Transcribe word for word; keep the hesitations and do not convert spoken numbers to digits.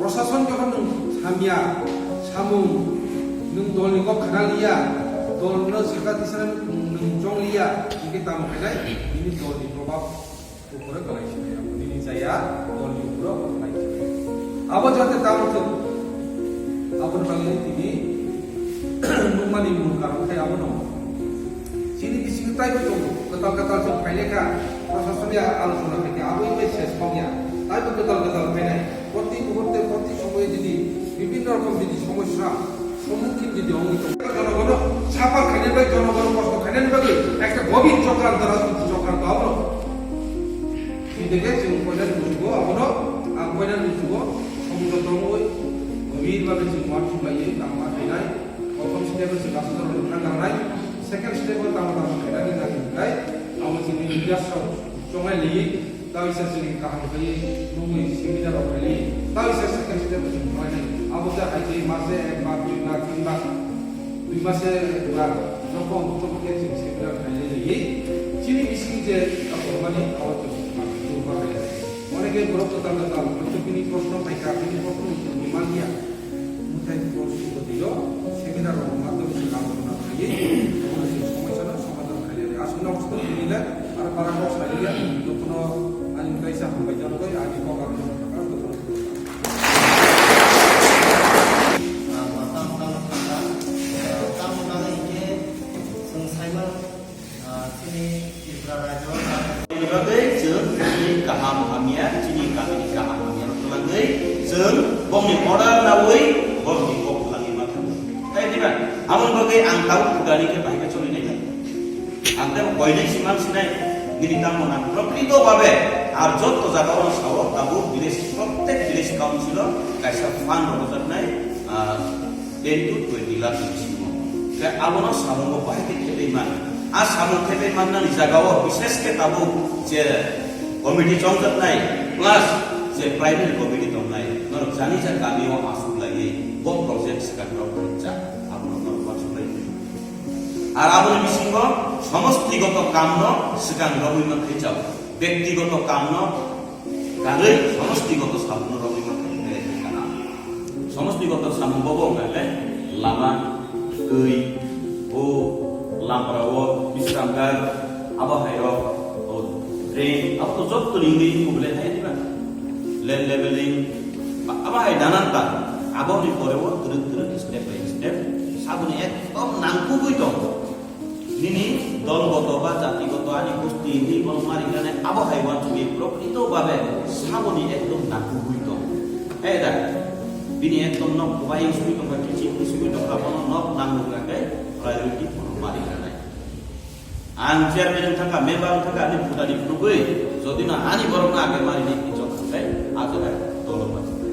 Prosason jokhon nwng hamya samung, nwng dolni kok khna liya, dolno saka tisana nwng chong liya, hingke tamo khainai, nini dolni probab upore kwlai sinai, abo nini chaya dolni upore kwlai sinai. Abo jate tamo thwk, aboni bagwi tini nukmani mul karon khe abono. Chini bisingo taibo tongo, kwtal kwtal chwng phailekha, prosasoni alochona khaikha, abo bai ses wngya, taibo kwtal kwtal phainai. Proti muhurte, proti somoye jodi bibhinno rokom jodi somosya sommukhin jodi wngwi tongo, jonogono sapha khainani bai, jonogono kosto khainani bagwi ekta gobhir chokranto, rajniti chokranto abono. Hingke chwng koinani bujugo abono, ang koinani bujugo somjoto wngwi gobhir bagwi chwng uansuk laiwi tangma khainai. Prothom step o chwng aswk rok nang nangnai, second step o tamo tamo khainani nang hinkhai, abo chini leaders rok chongnai laiwi. Tei se chini kaham khe nugwi seminar rok khaili. Tei se second step chini khlainai. Abo je hai tei mase ek bar, dui bar, tin bar, dui mase ek bar, jokhon jokhon khe chini seminar khaili. Chini bising je akormani abo chini ma, chini ma khaili. Oneke borok kwtal kwtal, hwnkhe bini proshno phaikha, bini proshno ni manya. Mutai proshno twiyo, seminar rok madhyam se abo khna khaili. Abo chini somosa no somadhan khaili. Aswk no aswk tini le, aro para kok sai ya, jokhon ani kaisa hambai jang koi, ani kok aro jokhon thaka, jokhon Ni bagwi chwng chini kaham hamya, chini kamini kaham hamya rok twlangwi chwng bongni order nawi bongni kok twlangwi ma thang. Hai diba? Aboni bagwi ang tabuk khudani khe bahai khe choli nai. Ang tei koinai si man sinai, nini tamo nang prokrito babe ar jotto jaga o sao tabuk village, prottek village council o kaisa fund rwjaknai, ah, ten to twenty lakh ni bisingo. Khe abono samungo bahai khe thebwi man. A samung thebwi mannani jaga o bishesh khe tabuk je committee chongjaknai plus je primary committee tongnai, norok jani ja kami o aswk laiwi bo project swkang rok rwkjak, abono norok uansuk lai. Ar aboni bisingo somostigoto kamno swkang romwi mankhe chao, bektigoto kamno karwi somostigoto sabuno romwi mankhe belai khe kana. Somostigoto samung bobo wngkha khe lama, twi, o lampra o bisramgar, abo hai rok, o drain, abo to jotto ni wngwi kubule hai diba? Land leveling, ba-, abo hai nanan ta, aboni pore o twrwk twrwk step by step saboni ekdom nangkukgwi tong. Nini dolgoto ba jatigoto ani bosti ni bono mari gane abo hai uansukwi prokrito babe saboni ekdom nangkukgwi tong. Hai da, bini ekdom nok kubai usui tongkha, kiching usui tongkha, bono nok nangkukgwi khe priority bono mari gane. Ang chairman wngkha, member wngkha, ani bwtani phunugwi jodi no ani borokno age marini hinjok kha khe, a jaga dolo mani.